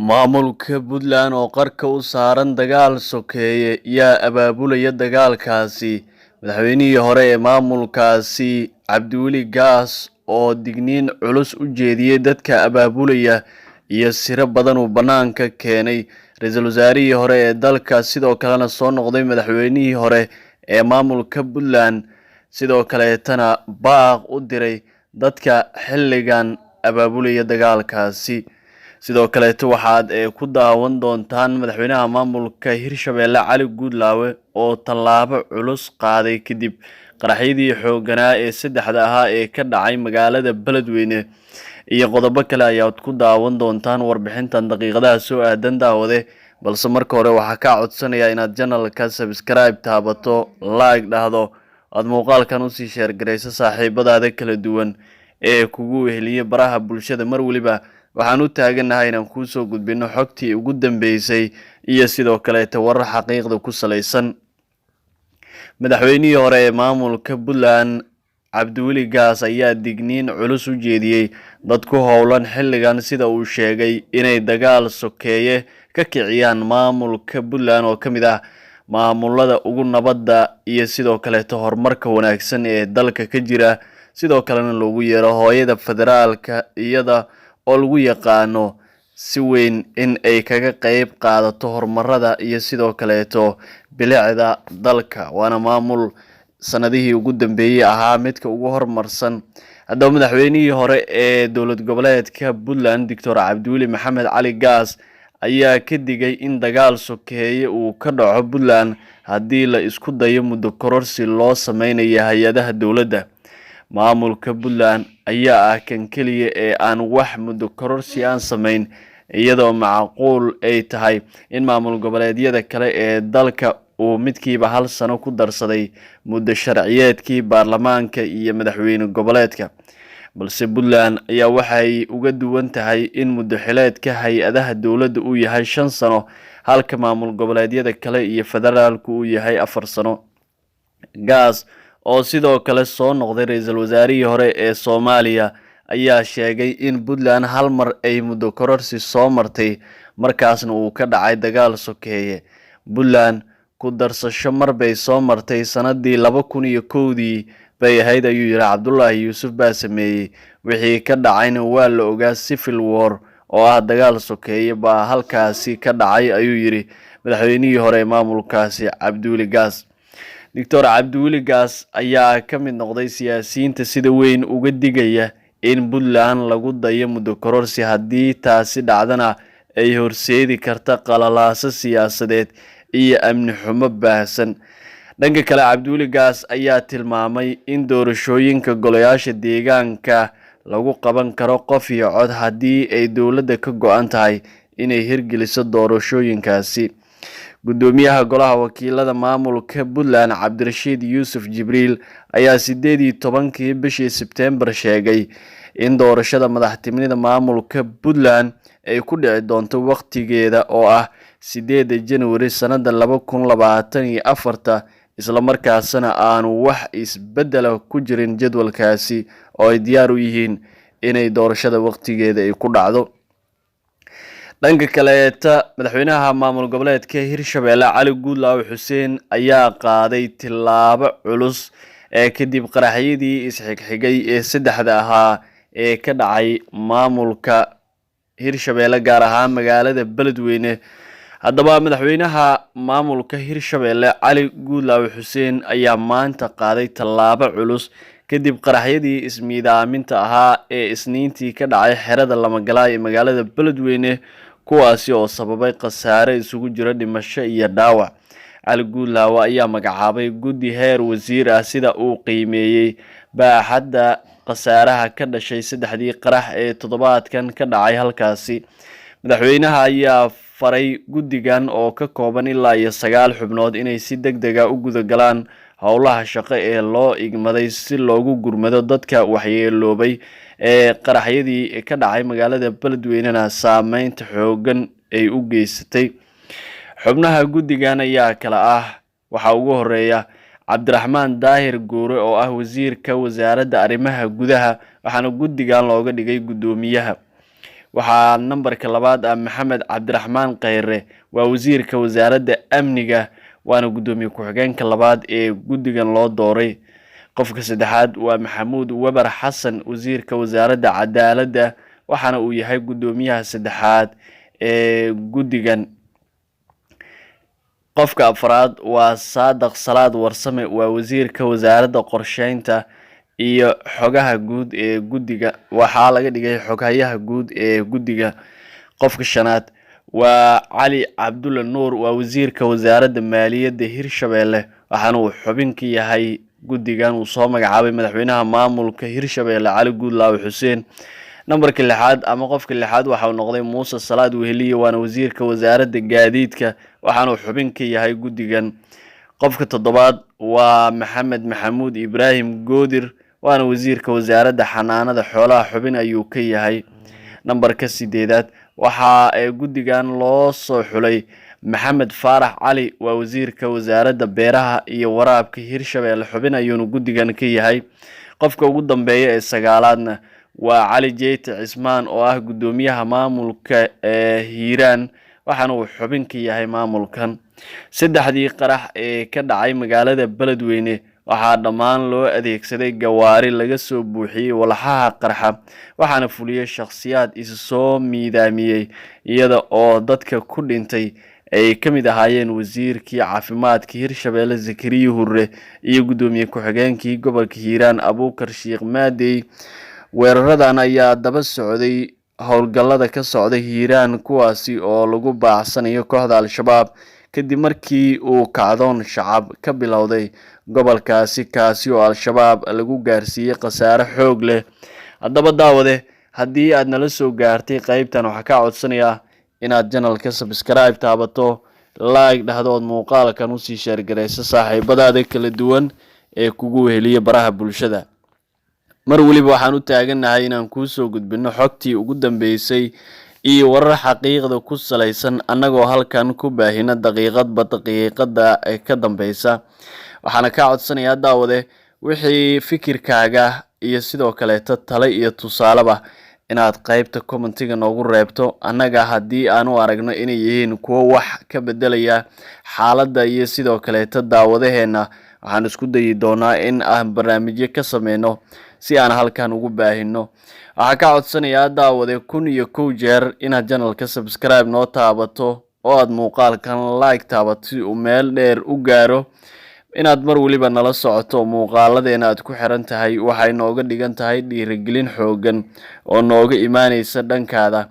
Maamulka Puntland oo qarka u saaran dagaal sokeeye yaa abaabulaya dagaalkaasi. Madaxweynihii hore ee maamulkaasi Cabdiweli Gaas oo digniin culus u jeediyey dadka abaabulaya iyo siro badan uu bannaanka keenay. Ra-iisul wasaarihii hore ee dalka, sidoo kalena soo noqday madaxweynihii hore ee maamulka Puntland, sidoo kaleetana baaq u diray dadka xilligan abaabulaya dagaalkaasi. Sidoo kaleeto waxaad ku daawan doontaan madaxweynaha maamulka Hirshabeelle Cali Guudlaawe oo tallaabo culus qaaday kadib qaraxyadii xoogganaa ee saddexda ahaa ee ka dhacay magaalada Beledweyne, iyo qodobo kale ayaad ku daawan doontaan warbixintan daqiiqadaha soo aadan, daawade. Balse marka hore waxaa kaa codsanayaa inaad channelka subscribe taabato, like dhahdo, aada muuqaalkan usii share garayso saaxiibadaada kala duwan ee kugu weheliya baraha bulshada. Mar weliba waxaan u taaganahay inaan kuusoo gudbino xogtii ugu dambeysay iyo sidoo kaleeta warar xaqiiqda ku salaysan. Madaxweynihii hore ee maamulka Puntland Cabdiweli Gaas ayaa digniin culus u jeediyey dad ku howlan xilligan, sida uu sheegay, inay dagaal sokeeye ka kiciyaan maamulka Puntland oo ka mid ah maamulada ugu nabadda iyo sidoo kaleeto horumarka wanaagsan ee dalka ka jira, sidoo kalena loogu yeero hooyada federaalka, iyada oo lagu yaqaano si weyn in ay kaga qeyb qaadato horumarada iyo sidoo kaleeto bilicda dalka, waana maamul sanadihii ugu dambeeyey ahaa midka ugu horumarsan. Haddaba madaxweynihii hore ee dowlad goboleedka Puntland, Doctor Cabdiweli Maxamed Cali Gaas, ayaa ka digay in dagaal sokeeye uu ka dhaco Puntland haddii la isku dayo muddo kororsi loo sameynayo hay-adaha dowladda. Maamulka Puntland ayaa ah kan keliya ee aan wax muddo kororsi aan sameyn, iyadoo macquul ay tahay in maamul goboleedyada kale ee dalka uu midkiiba hal sano ku darsaday muddo sharciyeedkii baarlamaanka iyo madaxweyne goboleedka. Balse Puntland ayaa waxay uga duwan tahay in muddo xileedka hay-adaha dowladda uu yahay 5 sano, halka maamul goboleedyada kale iyo federaalku uu yahay 4 sano. Gaas oo sidoo kale soo noqday ra-iisul wasaarihii hore ee Soomaaliya ayaa sheegay in Puntland hal mar ay muddo kororsi soo martay, markaasna uu ka dhacay dagaal sokeeye. "Puntland ku darsasho mar bay soo martay, sanadii 2001-dii bay ahayd," ayuu yihi. "Cabdulaahi Yuusuf baa sameeyey, wixii ka dhacayna waa la ogaa. Civil war oo ah dagaal sokeeye baa halkaasi ka dhacay," ayuu yidhi madaxweynihii hore ee maamulkaasi Cabdiweli Gaas. Doctor Cabdiweli Gaas ayaa ka mid noqday siyaasiyiinta sida weyn uga digaya in Puntland lagu dayo muddo kororsi, haddii taasi dhacdana ay horseedi karta qalalaaso siyaasadeed iyo amni xumo baahsan. Dhanka kale, Cabdiweli Gaas ayaa tilmaamay in doorashooyinka golayaasha deegaanka lagu qaban karo qof iyo cod haddii ay dowladda ka go-an tahay inay hirgeliso doorashooyinkaasi. Guddoomiyaha golaha wakiilada maamulka Puntland Cabdirashiid Yuusuf Jibriil ayaa 18-kii bishii Sebtembar sheegay in doorashada madaxtinimada maamulka Puntland ay ku dhici doonto waqtigeeda oo ah 8-da Januari sanada 2024, islamarkaasna aanu wax isbedela ku jirin jadwalkaasi oo ay diyaar u yihiin inay doorashada waqtigeeda ay ku dhacdo. Dhanka kaleeta, madaxweynaha maamul goboleedka Hirshabeelle Cali Guudlaawe Xuseen ayaa qaaday tillaabo culus ee kadib qaraxyadii isxigxigay ee saddexda ahaa ee ka dhacay maamulka Hirshabeelle, gaar ahaan magaalada Beledweyne. Haddaba madaxweynaha maamulka Hirshabeelle Cali Guudlaawe Xuseen ayaa maanta qaaday tallaabo culus kadib qaraxyadii ismiidaaminta ahaa ee Isniintii ka dhacay xerada Lamagalaay ee magaalada Beledweyne, kuwaasi oo sababay khasaare isugu jira dhimasho iyo dhaawac. Cali Guudlaawe ayaa magacaabay guddi heer wasiir ah sida uu qiimeeyey baaxadda khasaaraha ka dhashay saddexdii qarax ee toddobaadkan ka dhacay halkaasi. Madaxweynaha ayaa faray guddigan oo ka kooban ilaa iyo sagaal xubnood inay si deg dega u gudagalaan howlaha shaqo ee loo igmaday si loogu gurmado dadka waxyeeloobay ee qaraxyadii ka dhacay magaalada Beledweynena saameynta xoogan ay u geysatay. Xubnaha guddigan ayaa kala ah: waxaa ugu horeeya Cabdiraxmaan Daahir Guure oo ah wasiirka wasaaradda arrimaha gudaha, waxaana guddigan looga dhigay guddoomiyaha. Waxaa nambarka labaad ah Maxamed Cabdiraxmaan Kheyre, waa wasiirka wasaaradda amniga, waana guddoomiye ku-xigeenka labaad ee guddigan loo dooray. Qofka saddexaad waa Maxamuud Weber Xasan, wasiirka wasaaradda cadaaladda, waxaana uu yahay guddoomiyaha saddexaad ee guddigan. Qofka afraad waa Saadaq Salaad Warsame, waa wasiirka wasaaradda qorsheynta iyo xogaha guud ee guddiga, waxaa laga dhigay xoghayaha guud ee guddiga. Qofka shanaad waa Cali Cabdulle Nuur, waa wasiirka wasaaradda maaliyadda Hirshabeelle, waxaana uu xubin ka yahay guddigan uu soo magacaabay madaxweynaha maamulka Hirshabeelle Cali Guudlaawe Xuseen. Nambarka lixaad ama qofka lixaad waxa uu noqday Muuse Salaad Weheliye, waana wasiirka wasaaradda gaadiidka, waxaana uu xubin ka yahay guddigan. Qofka toddobaad waa Maxamed Maxamuud Ibraahim Goodir, waana wasiirka wasaaradda xanaanada xoolaha, xubin ayuu ka yahay. Nambarka sideedaad waxaa ee guddigan loo soo xulay Maxamed Faarax Cali, waa wasiirka wasaaradda beeraha iyo waraabka Hirshabeelle, xubin ayuuna guddigan ka yahay. Qofka ugu dambeeya ee sagaalaadna waa Cali Jeyte Cismaan oo ah guddoomiyaha maamulka ee Hiiraan, waxaana uu xubin ka yahay maamulkan. Saddexdii qarax ee ka dhacay magaalada Beledweyne waxaa dhammaan loo adeegsaday gawaari laga soo buuxiyey walxaha qarxa, waxaana fuliyey shakhsiyaad isu soo miidaamiyey, iyada oo dadka ku dhintay ay ka mid ahaayeen wasiirkii caafimaadka Hirshabeelle Zakariya Hurre iyo guddoomiye ku-xigeenkii gobolka Hiiraan Abuukar Sheekh Maadey. Weeraradan ayaa daba socday howlgallada ka socda Hiiraan, kuwaasi oo lagu baacsanayo kooxda Al-Shabaab kadib markii uu kacdoon shacab ka bilowday gobolkaasi, kaasi oo Al-Shabaab lagu gaarsiiyey khasaare xoog leh. Haddaba daawade, haddii aad nala soo gaartay qeybtan, waxaa kaa codsanayaa inaad channelka subscribe taabato, like dhahdo, ood muuqaalkan usii share garayso saaxiibadaada kala duwan ee kugu weheliya baraha bulshada. Mar weliba waxaan u taagannahay inaan kuusoo gudbino xogtii ugu dambeysay iyo warar xaqiiqda ku salaysan, annagoo halkan ku baahina daqiiqadba daqiiqada ka dambeysa. Waxaana kaa codsanayaa daawade, wixii fikirkaaga iyo sidoo kaleeto tale iyo tusaaleba inaad qeybta commentiga noogu reebto. Annaga haddii aan u aragno inay yihiin kuwo wax ka bedelaya xaaladda iyo sidoo kaleeto daawadaheenna, waxaan isku dayi doonaa in aan barnaamijyo ka sameyno si aan halkan ugu baahino. Waxaa kaa codsanayaa daawade 1001 jeer inaad channelka subscribe noo taabato oo aad muuqaalkan like taabato si uu meel dheer u gaaro. Inaad mar weliba nala socoto muuqaaladeena aad ku xiran tahay waxay nooga dhigan tahay dhiirigelin xoogan oo nooga imaaneysa dhankaada.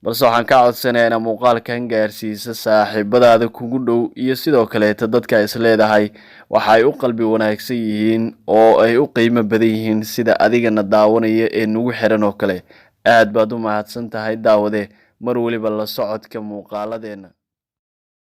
Balse waxaan kaa codsanayaa inaad muuqaalkan gaarsiisa saaxiibadaada kugu dhow iyo sidoo kaleeta dadka is leedahay waxay u qalbi wanaagsan yihiin oo ay u qiimo badan yihiin sida adigana daawanaya ee nagu xiran oo kale. Aad baad u mahadsan tahay daawade, mar weliba la socodka muuqaaladeena.